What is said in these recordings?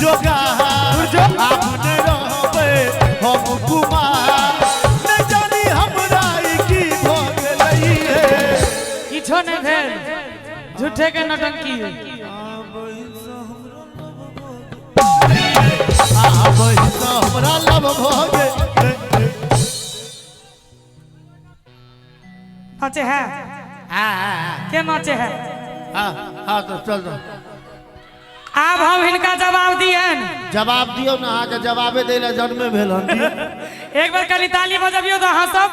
जोगार आब नहि रहबै हम कुमार नहि जानी हमरा ई की भऽ गेलै हे। किछो नहि भेल, झूठे के नौटंकी। आब तऽ हमरा लव भऽ गेलै। नाचे है? हाँ। के नाचे है? हाँ हाँ, तो चल दो। आब हम हिनका जवाब दियन। जवाब दियौ ने, अहाँके जवाबे दै लए जन्मे भेल हन, दियौ। एक बेर कनि ताली बजबियौ तऽ अहाँ सब।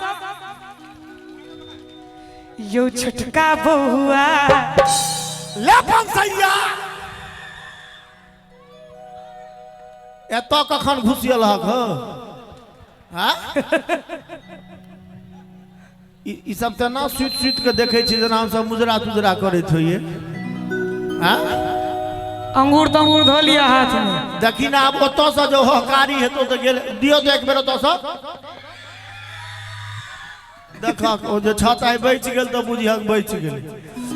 यौ छोटका बौआ, ले पंसैया, एतऽ कखन घुसियल हक हौ? हाँ? ई ई सब तऽ ना सुति सुति के देखै छी जेना हमसब मुजरा तुजरा करैत होइए। हाँ? अंगूर तंगूर धो लिया हाथ में। देखी ने, आब ओतऽसँ जो होहकारी हेतौ तऽ गेल। दियौ तऽ एक बेर ओतऽसँ देखक, ओ जे छत आइ बचि गेल तऽ बुझियक बचि गेल।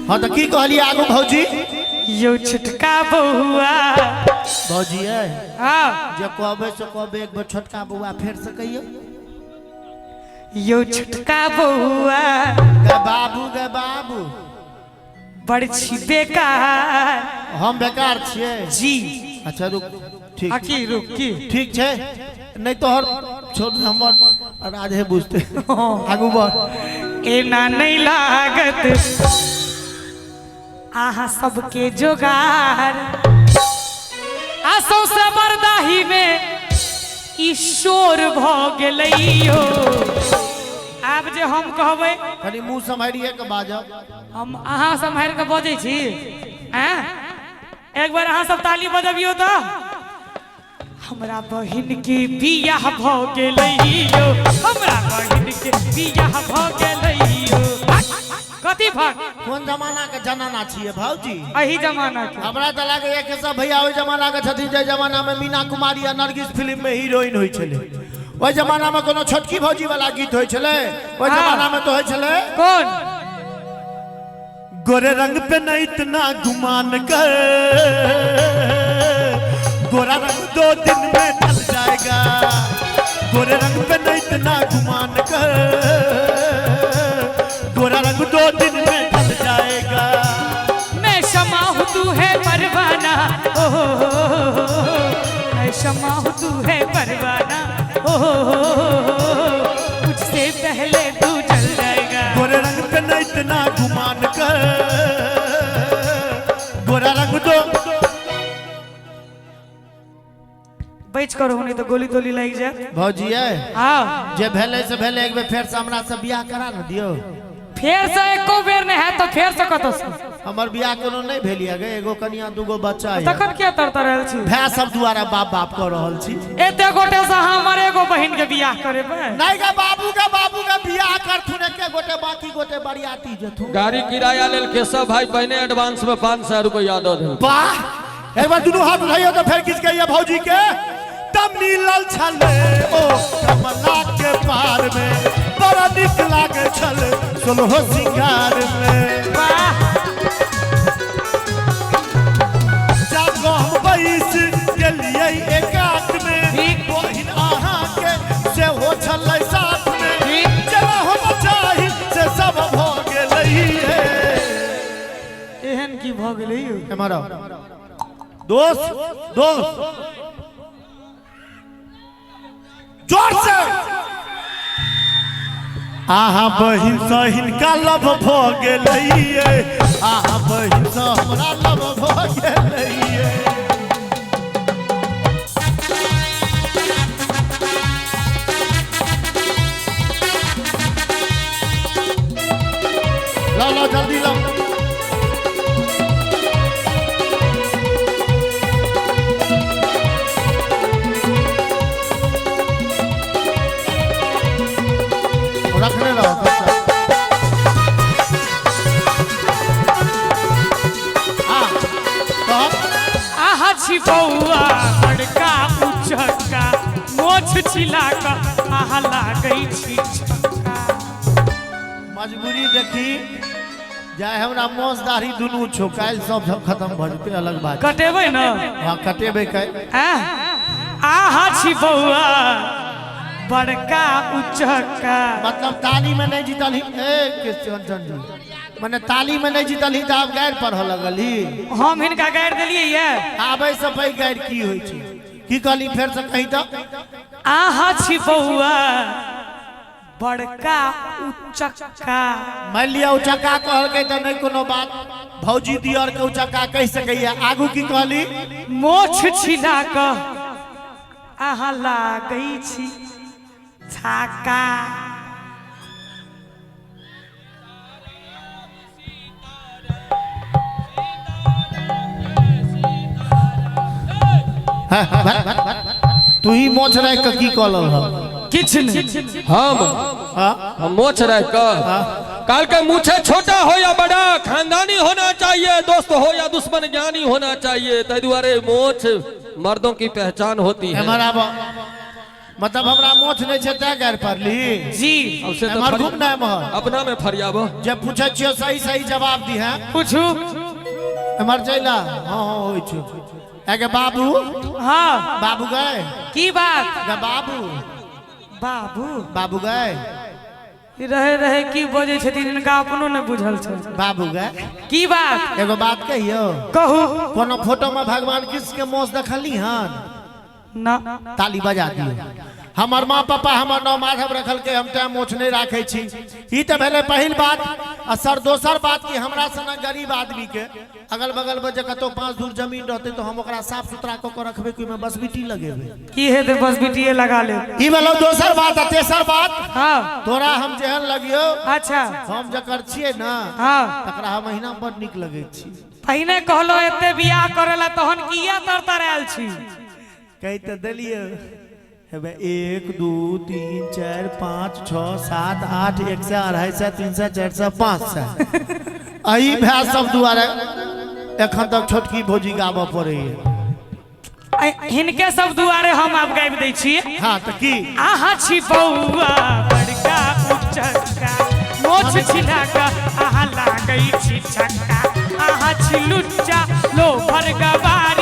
हँ, तऽ की कहलियै आगू भौजी? यौ छोटका बौआ। भौजी यै। हाँ। जे कहबै से कहबै, एक बेर छोटका बौआ फेर से कहियौ। यौ छोटका बौआ। गे बाबू, गे बाबू। बड़ छी बेकार। हम बेकार छियै? जी। अच्छा रुक, ठीक। आ की रुक की? ठीक छै, नहि तोहर छोड़, हमर राधे बुझते, आगू बढ़। एना नहीं लागत अहाँ सबके जोगार, आ सौंसे बरदाही में ई शोर भऽ गेलै यौ। आब जे हम कहबै, कनि मुँह सम्हारिए के बाजब। हम अहाँ सम्हारि कऽ बजै छी। आँय, एक बार अहाँ सब ताली बजबियौ तऽ। हमरा बहिन के बियाह भऽ गेलै यौ, हमरा बहिन के बियाह भऽ गेलै यौ। कथी भाग? कोन जमाना के जनाना छियै भौजी? एही जमाना के। हमरा तऽ लागैए केशव भैया ओहि जमाना के छथिन जाहि जमाना में मीना कुमारी आ नरगिस फिल्म में हीरोइन होइ छलै। ओहि जमाना में कोनो छोटकी भौजी वाला गीत होइ छलै? ओहि जमाना में तो होइ छलै कोन? गोरे रंग पे न इतना गुमान कर, गोरा रंग 2 दिन में ढल जाएगा। गोरे रंग पे न इतना गुमान कर, गोरा रंग 2 दिन में ढल जाएगा। मैं शमा हूँ तू है परवाना, ओ हो हो हो। मैं शमा हूँ तू है परवाना, ओ हो हो हो। मुझसे पहले तू जल जाएगा। गोरे रंग पे न इतना गुमान कर, गोरा रंग दो बच करो, नहीं तो गोली तोली लग जाए। भौजी यै। हाँ। जे भेलै से भेलै, एक बेर फेर से हमरा से बियाह करा ने दियौ। फेर से एको बेर नहीं है तो फेर से कतौ से? हमर बियाह कोनो नहि भेल यै गे, एगो कनिया दूगो बच्चा यै। तखन किया तरतरायल छी? भाय सब दुआरे बाप बाप कऽ रहल छी। एते गोटे से हमर एगो बहिन के बियाह करेबै? नहि गे बाबू, गे बाबू, गे बियाह करथुन एके गोटे, बाकी गोटे बरियाती जेथुन। गाड़ी किराया लेल केशव भाई पहिने एडवांस में 500 रुपया दऽ देल। वाह, एक बार दुनू हाथ उठाइयो तऽ फेर किछु कहिए भौजी के। तब मिलल छलै ओ कमला के पार में, बड़ा नीक लागे छलै सोलहो सिंगार में। वाह। जब हम बैस गेलियै एकांत में, बहिन अहाँके सेहो छलै साथ में। जेना हम चाही से सब भऽ गेलै हे। एहन की भऽ गेलै यौ? एम्हर आउ। दोस्त, दोस्त, जोर से। आहा बहिन से हिनका लव भऽ गेलै, आहा बहिन से हमरा लव भऽ गेलै। लाओ, लाओ, जल्दी लाओ। रखने रहो सबटा। हाँ, कहब। आहा छी बौआ बड़का उचक्का, मोछ छिला कऽ आहा लागै छी छक्का। मजबूरी देखी। जाय हमरा मोस दाढ़ी दुनू छौ, काल्हि सब खत्म भऽ जेतै, अलग बात। कटेबै ने? हाँ कटेबै काल्हि। आहा छी बौआ बड़का उचक्का। मतलब ताली में नहीं जीतल ही। ए कृष्णचंद्र जी, मने ताली में नहीं जीतल ही तऽ आब गारि पढ़ऽ लगल ही। हम हिनका गारि देलियै ये। आबै से पैघ गारि की होइ छै? की कहली फेर से कही तऽ? आहा छी बौआ बड़का उचक्का। मान लिअ उचक्का कहलकै तऽ नहि कोनो बात, भौजी दियर के उचक्का कहि सकैया। आगू की कहली? मोछ छिला कऽ अहाँ लागै छी छाका। तू ही मोछ राखि कऽ की कऽ लेलह? किछु नहि। हम मोछ रख कर काल के मूछे छोटा हो या बड़ा, खानदानी होना चाहिए, दोस्त हो या दुश्मन ज्ञानी होना चाहिए। तै दुआरे मोछ मर्दों की पहचान होती है। एम्हर आब, मतलब हमरा मोछ नहीं छै तैं गारि पड़ली। जी। अब से तो एम्हर घूम ना एम्हर। अपना में फरियाबो। जे पूछै छियौ सही सही जवाब दी है। पूछू। एम्हर चलि आ। हाँ हाँ होइ छौ। एगे बाबू। हाँ। बाबू गए। की बात? गे बाबू। बाबू। बाबू गए। रहे रहे की बजै छथिन, हिनका अपनो नहि बुझल छै। बाबू गए। की बात? एगो बात कहियौ? कहू। कोनो फोटो में भगवान कृष्ण के मोछ देखली हन? ना। ताली बजा दियौ। हमर माँ पापा हमर नाम माधव रखलकै, हम तैं मोछ नहीं राखै छी। ई तऽ भेलै पहिल बात। आ सर दोसर बात कि हमरा सनक गरीब आदमी के अगल बगल में जे कतौ 5 धूर जमीन रहतै तऽ हम ओकरा साफ सुथरा कऽ के रखबै कि ओहिमे बसबिट्टी लगेबै? की हेतै बसबिट्टिए लगा ले। ई भेलौ दोसर बात। आ तेसर बात, हाँ तोरा हम जेहन लगियौ, अच्छा, हम जकर छियै ने, हाँ, तकरा हम अहिना बड़ नीक लगै छी। पहिने कहलो एते बियाह करेला तहन किया तर आयल छी? कहि तऽ देलियै। हेबे 1 2 3 4 5 6 7 8 100 250 300 400 500। एहि भाय सब दुआरे एखन तक छोटकी भौजी गाबऽ पड़ैया। हिनके सब दुआरे हम आब गाबि दै छी। हाँ तऽ की? अहाँ छी बौआ बड़का उचक्का, मोछ छिला कऽ अहाँ लागै छी छक्का। अहाँ छी लुच्चा लोफर गवार।